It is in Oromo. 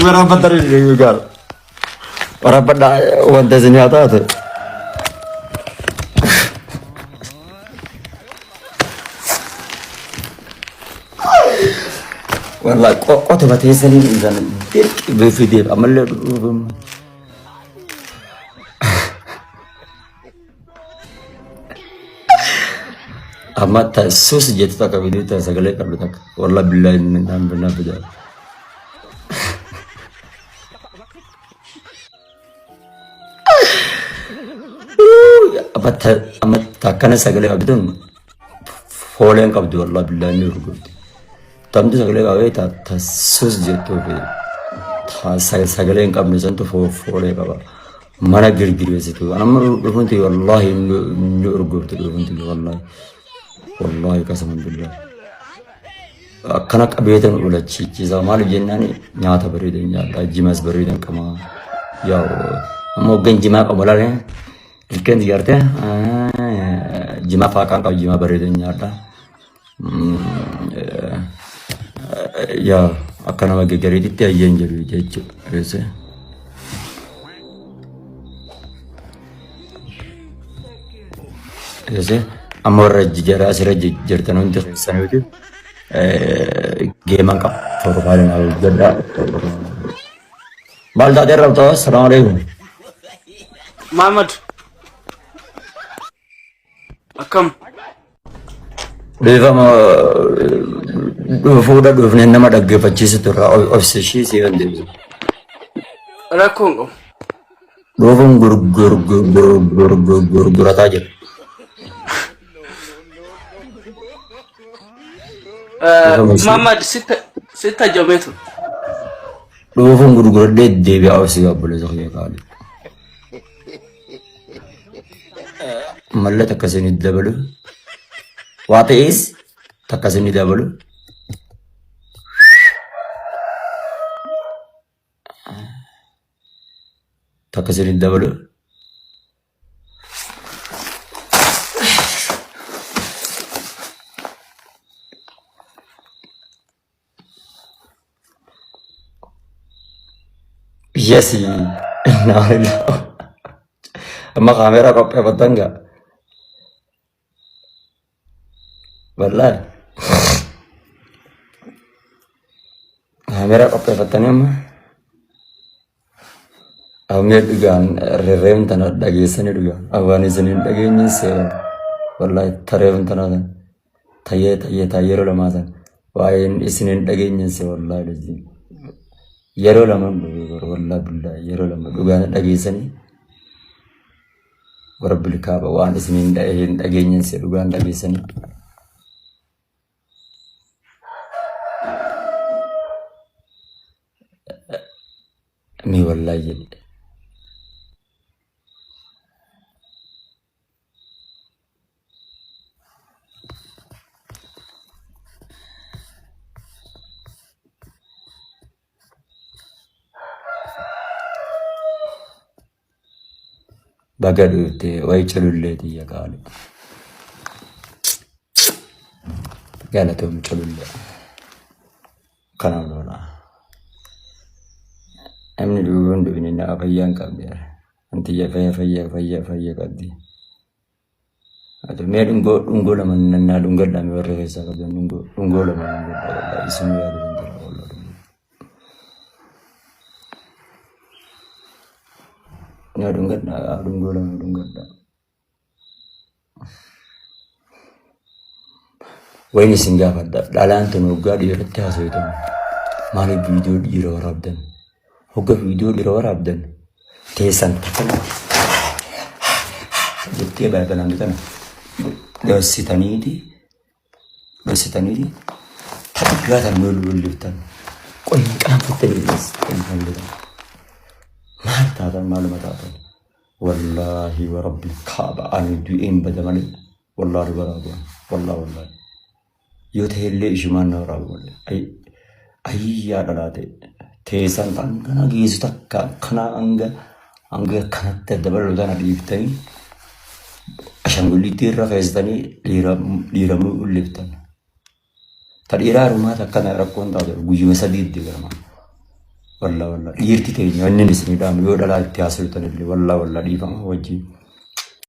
Waraabbatanii gaara. Waraabadhaa wanta isin haa taate. Wallah qotuma teessanii dhiisan dirqi fideef ammallee dhufuuf. Amma ta sus jettu takka fiduu ta sagalee qabdu takka. Wallah billahi naan naan fidaa. Amma ta akkana sagalee qabdu tun fooleen qabdu wallah billahi ni urgufti. Tamtu sagalee qabee ta ta sus jettuu fi ta sagalee hin qabne santu foolee qaba. Mana girgireessitu. Amma dhufunti wallahi ni urgufti dhufunti wallahi. Wallahi qasaman billahi. Akkana qabeetan ulachiichiisa maaliif jennaan nyaata bareedan nyaadha jimaas bareedan qaba. Yaa amma hoggan jimaa qabu laale ilkeen ziyaarte jimaa fa'aa kan qabu jimaa bareedan nyaadha. Yaa akka nama gaggariititti hayyeen jedhu jechuudha. Amma warra jara asirra jirtan hundi keessaniiti geeman qaba. Torbaadhaan haa hojjedhaa. Maal taatee rabtaa? Assalaamu alaikum. Maamad. Akkam? Dhiifama fuudha dhufnee nama dhaggeeffachiisu turra obsishii si kan deebisu. Rakkoon qabu. Dhufuun gurgurataa jira. Maamad sitta jamee ture. Dhufuun gurguradhee deebi'aa obsi obboleessa kiyya qaali. Mallee takka isin dabalu. Waa ta'ees takka isin dabalu. Takka isin dabalu. Yes. Amma kaameeraa qopheeffattan gaa. Wallaahi. Kaameeraa qopheeffattanii amma. Amee dhugaan rereem tana dhageessanii dhugaan afaan isin hin dhageenye seera. Wallaahi tareem tana tan tayyee tayyee tayyee yeroo lamaa tan waa'een isin hin dhageenye seera wallaahi lajii. Yeroo lama dhufe wallaahi billaahi yeroo lama dhugaan dhageessanii warabbil kaaba waan isin hin dhageenye seera dhugaan dhageessanii. Ni wallahi jedhe. Baga dhufte wayi culullee tiyya qaali. Galatoom culullee. Kanaaf lola. Namni dhuguun dhufne nama fayyaa hin qabne. Antiyya fayya fayya fayya fayya qabdi. Ati mee dhungoo dhungoo lama nannaa dhungadhaa mee warra keessaa qabdan dhungoo dhungoo lama dhungadhaa wallahi isin yaadu hin jira wallahi dhungoo. Naa dhungadhaa dhungoo lama dhungadhaa. Wayin isin gaafadha dhalaan tun hoggaa dhiiratti haasoftan maaliif viidiyoo dhiira waraabdan? Hogga viidiyoo dhiira waraabdan teessan takka jettee balbalaan tana dhossitaniiti dhossitaniiti takkaa tan lollulliftan qoyin qaanfattanii qoyin maal taatan maaluma taatan. Wallaahi wa rabbil kaaba ani du'een bada malee wallaahi waraabu wallaahi wallaahi. Yoo ta'ellee ishumaan na waraabu malee. Ayyaa dhalaa ta'e teessan hangana geessu takka akkana hanga hanga kanatti adda bal'oo tana dhiiftanii ashaangulliittii irra keessanii dhiira dhiiramuu ulliftan. Ta dhiiraa harumaa takkana rakkoon taatu guyyuma sadiitti garma. Wallaa wallaa dhiirti teenya wanni isin dhaamu yoo dhalaa itti haasoftan illee wallaa wallaa dhiifama wajjin.